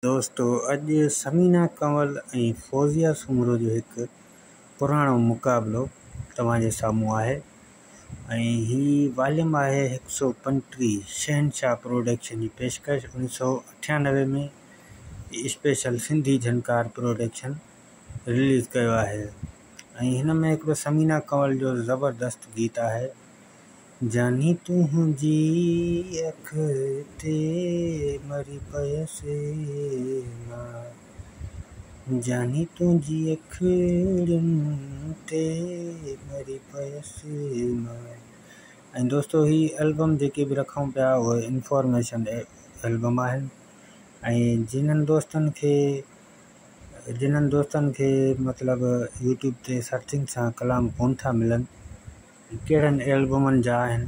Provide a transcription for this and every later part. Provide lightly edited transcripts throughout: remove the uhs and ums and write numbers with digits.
دوستو اڄ ثمينه ڪنول ۽ فوزيه سومرو جو هڪ پراڻو مقابلو توهان جي سامهون آهي ۽ هي واليوم آهي هڪ سو پنٽيهه شهنشاهه پروڊڪشن جي پيشڪش اوڻيهه سو اٺيانوي ۾ اسپيشل سنڌي جهنڪار پروڊڪشن رليز ڪيو آهي ۽ هن ۾ هڪڙو ثمينه ڪنول جو زبردست گيت آهي جاني تنهنجي اک تي مري پيس مان جاني تنهنجي اکڙين تي مري پيس مان ۽ دوستو هي البم جيڪي به رکون پيا اهي انفارميشن البم آهن ۽ جنھن دوستن کي جنھن دوستن کي مطلب يوٽيوب تي سرچنگ سان ڪلام ڪون ٿا ملن ڪهڙن البمن جا آهن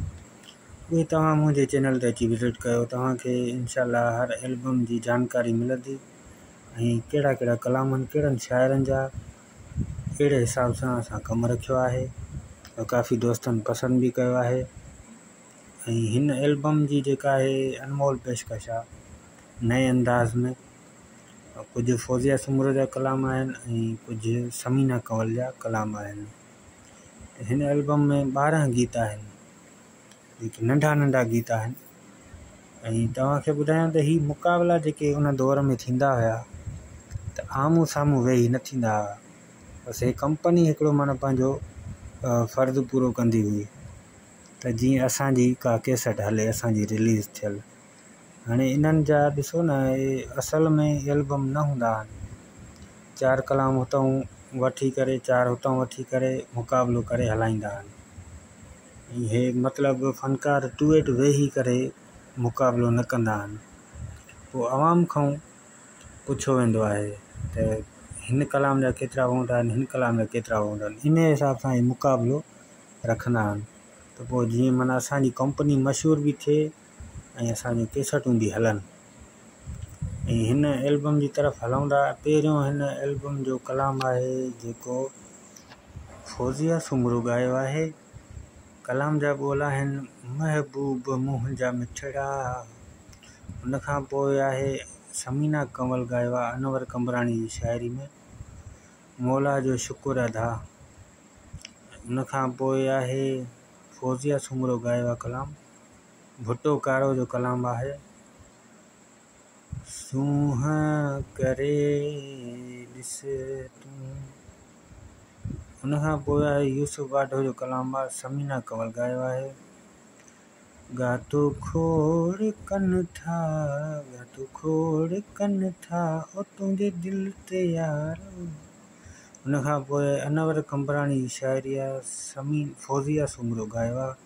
اهي توهان منهنجي چينل تي اچي وزٽ ڪيو توهان کي انشاء الله هر البم جي جانڪاري ملندي ۽ ڪهڙا ڪهڙا ڪلام آهن ڪهڙن شاعرن جا اهڙي حساب سان اسان ڪم رکيو آهي ۽ ڪافي دوستن پسند به ڪيو آهي ۽ هن البم جي جيڪا آهي انمول پيشڪش آهي نئين انداز ۾ ڪجهه فوزيه سومرو جا ڪلام آهن ۽ ڪجهه ثمينه ڪنول جا ڪلام آهن. هن البم ۾ 12 گيت آهن جيڪي ننڍا ننڍا گيت آهن ۽ توهان کي ٻڌايان ته هي مقابلا جيڪي ان دور ۾ ٿيندا هيا ته آمهون سامهون ويهي نه ٿيندا هئا بس هي ڪمپني هڪڙو معنيٰ پنهنجو فرض پورو ڪندي هئي ته جيئن اسان جي ڪا ڪيسٽ هلي اسان جي رليز ٿيل هاڻي انهن جا ڏسو نه اهي اصل ۾ البم نه هوندا آهن چار ڪلام هتئون وٺي ڪري چار هتئون وٺي ڪري مقابلو ڪري هلائيندا آهن اهي مطلب فنڪار ٽوئيٽ ويهي ڪري مقابلو نه ڪندا آهن پوء عوام کان پڇيو ويندو آهي ته هن ڪلام جا ڪيترا ووٽ آهن هن ڪلام جا ڪيترا ووٽ آهن ان حساب سان هي مقابلو رکندا آهن ته پوء جيئن معنيٰ اسانجي ڪمپني مشهور به ٿئي ۽ اسان جون ڪيسٽون به هلن ۽ هن البم جي طرف هلون ٿا پهريون هن البم جو ڪلام آهي جيڪو فوزيه سومرو ڳايو آهي ڪلام جا ٻول آهن محبوب منهنجا مٺڙا ان کان پوء آهي ثمينه ڪنول ڳايو آهي انور قمبراڻي جي شاعري ۾ مولا جو شڪر ادا ان کان پوء آهي فوزيه سومرو ڳايو آهي ڪلام ڀٽو ڪارو جو ڪلام آهي. سونهن ڪري ڏس تون. ان کان پوء آهي يوسف واڍو جو ڪلام آهي ثمينه ڪنول ڳايو آهي. ڳاتو کوڙ ڪن ٿا ڳاتو کوڙ ڪن ٿا او تنهنجي دل تي يار. ان کان پوء انور قمبراڻي جي شاعري آهي سمي فوزيه سومرو ڳايو آهي.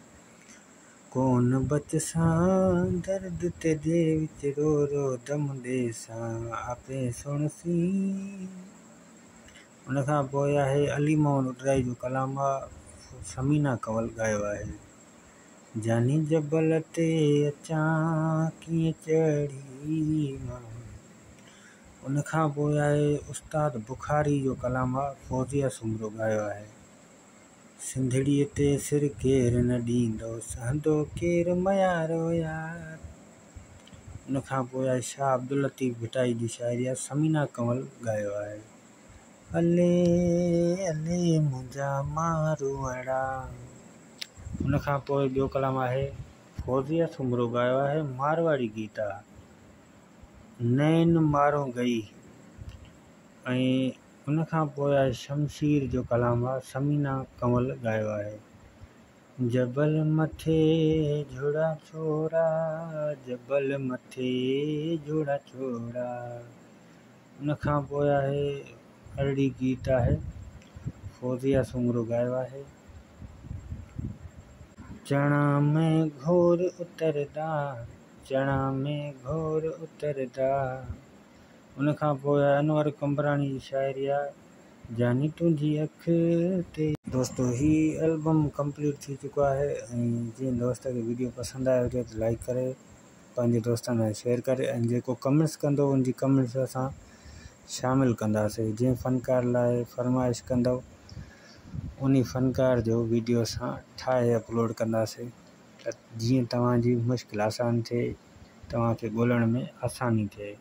ڪون بچسان درد تيڏي وچ رو رو دم ڏيسان آپي سڻسين. ان کان پوء آهي علي محمد اڏرائي جو ڪلام آ ثمينه ڪنول ڳايو آهي. جاني جبل تي اچان ڪيئن چڙهي مان. ان کان پوء آهي استاد بخاري جو ڪلام آ فوزيه سومرو ڳايو آهي. سنڌڙيء تي سر ڪير نه ڏيندو، سهندو ڪير ميارو يار. ان کان پوء آهي شاهه عبداللطيف ڀٽائي جي شاعري آهي ثمينه ڪنول ڳايو آهي. الي الي منهنجا ماروئڙا. ان کان پوء ٻيو ڪلام آهي فوزيه سومرو ڳايو آهي مارواڙي گيت آ نين مارون گئي ۽ ان کان پوء آهي شمشير جو ڪلام آ ثمينه ڪنول ڳايو آهي. جبل مٿي جھڙا ڇورا جبل مٿي جھڙا ڇورا. ان کان پوء آهي ارڙي گيت آهي فوزيه سومرو ڳايو آهي. چڻا ۾ گھور اتردا چڻا ۾ گھور اتردا. ان کان پوء انور قمبراڻي جي شاعري آ جاني تنهنجي اک تي. دوستو هي البم ڪمپليٽ ٿي چڪو آهي ۽ جنهن دوست کي ويڊيو پسند آيو هجي ته لائيڪ ڪري پنهنجي دوستن سان شيئر ڪري ۽ جيڪو ڪمينٽس ڪندو ان جي ڪمينٽس اسان شامل ڪنداسي جنهن فنڪار لاء فرمائش ڪندو انهي فنڪار جو ويڊيو اسان ٺاهي اپلوڊ ڪنداسي ته جيئن توهان جي مشڪل آسان ٿئي توهان کي ڳولڻ ۾ آساني ٿئي.